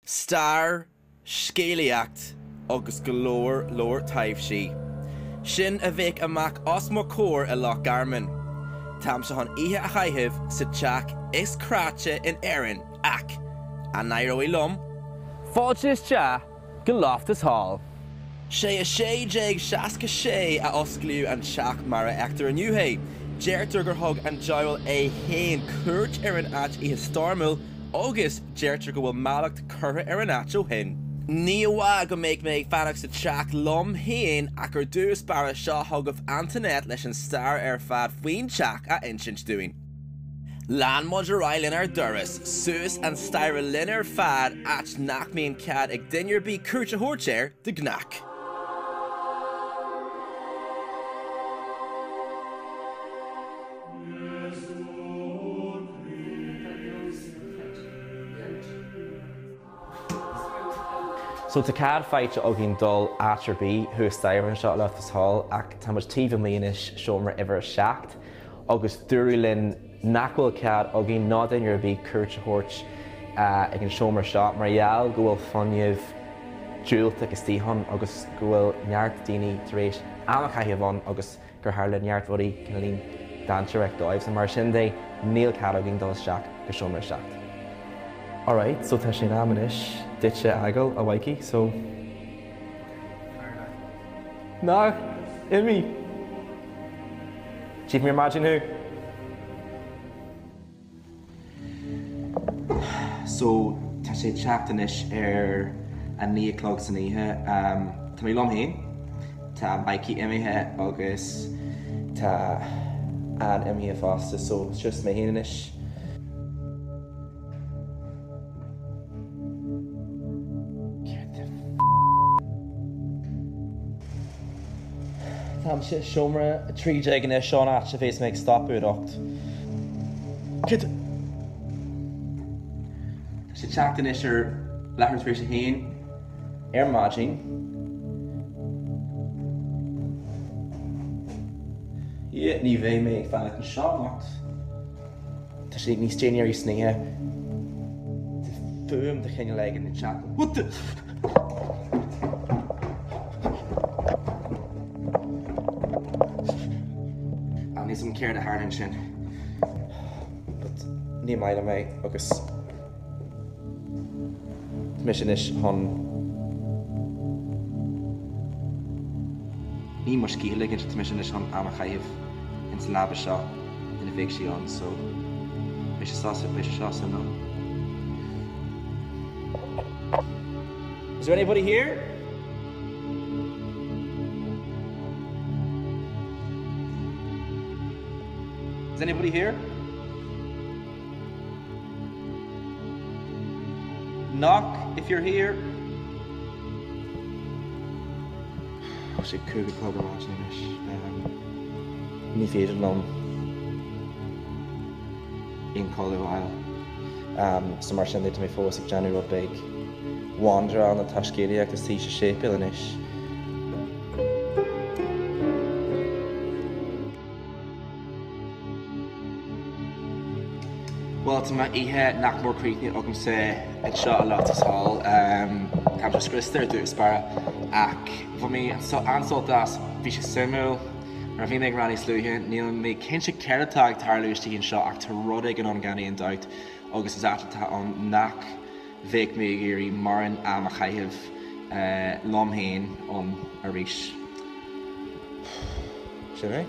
Stair, scéalaíocht agus go leor leor taibhsí. Sin a bheadh amach os mo chomhair i Loch Garman. Táimse chun oíche a chaitheamh sa teach is cráite in Éirinn ach an n-éireoidh liom? Fáilte isteach go Loftus Hall. Sé i 1666 a osclaíodh an teach mar a fheictear inniu é. Deirtear gur thug an diabhal é féin cuairt ar an áit oíche stoirmiúil agus deirtear go bhfuil mallacht curtha ar an áit ó shin. Ní i bhfad go mbeidh mé ag fanacht sa teach liom féin ach ar dtús báire seo chugaibh Antoinette leis an stair ar fad faoin teach a insint dúinn. Lean muid ar aghaidh lenár dturas, suas an staighre linn ar fad, áit nach mbíonn cead ag duine ar bith cuairt a thabhairt air de gnách. So tá cead faighte againn dul áit ar bith thuas staighre anseo i Loftus Hall ach tá muid taobh amuigh anois, seomra uimhir 7, agus dúradh linn nach bhfuil cead againn ná duine ar bith cuairt a thabhairt ag an seomra seo mar gheall go bhfuil fuinneamh diúltach istigh ann agus go bhfuil neart daoine tar éis am a chaitheamh ann agus gur tharla neart rudaí cineáilín dainséarach dóibh. So mar sin de, níl cead againn dul isteach go seomra 7. Alright, so tá sé in am anois duitse a fhágáil, a Mhaidhcí, so. Ná imigh! Tchífidh mé ar maidin thú! So, tá sé ag teacht anois ar a 9 a chlog san oíche. Tá mé liom féin, tá Mikey imithe agus tá Ann imithe fosta, so it's just mé féin anois. Céard the f. Táimse i seomra 13 anois, seo an áit a bheas mé ag stopadh anocht. Céard the. Tá sé ag teacht anois ar leathuair tar éis a haon ar maidin. Yeah, ní bheidh mé ag fanacht anseo anocht. Tá sé níos déanaí arís san oíche. Tá fuaim de chineál éigin ag teacht. What the? Ah, níl 's agam céard a tharla ansin. But ní maith liom é agus tá mise anois chun ní mo scíth a ligint, tá mise anois chun am a chaitheamh ins an leaba seo. ina bheidh sí ann so beidh sé sásta beidh sé seo suimiúil. Is there anybody here? Is anybody here? Knock if you're here. Tá sé 5 a chlog ar maidin anois. Ní féidir liom aon chodladh a fháil. So mar sin de tá mé fós ag déanamh rud beag wanderáil nó taiscéalaíocht istigh sa séipéal anois. Bhuel, tá m'oíche nach mór críochnaithe agamsa anseo i Loftus Hall. Táimse scriosta ar dtús báire ach bhain mé an-sult as. Bhí sé suimiúil. Mar a bhí mé ag rá níos luaithe, níl mé cinnte céard atá ag tarlú istigh anseo ach tá rud éigin ann gan aon dabht agus is áit atá ann nach bheadh mé ag iarraidh mórán am a chaitheamh liom féin ann arís. Sin é.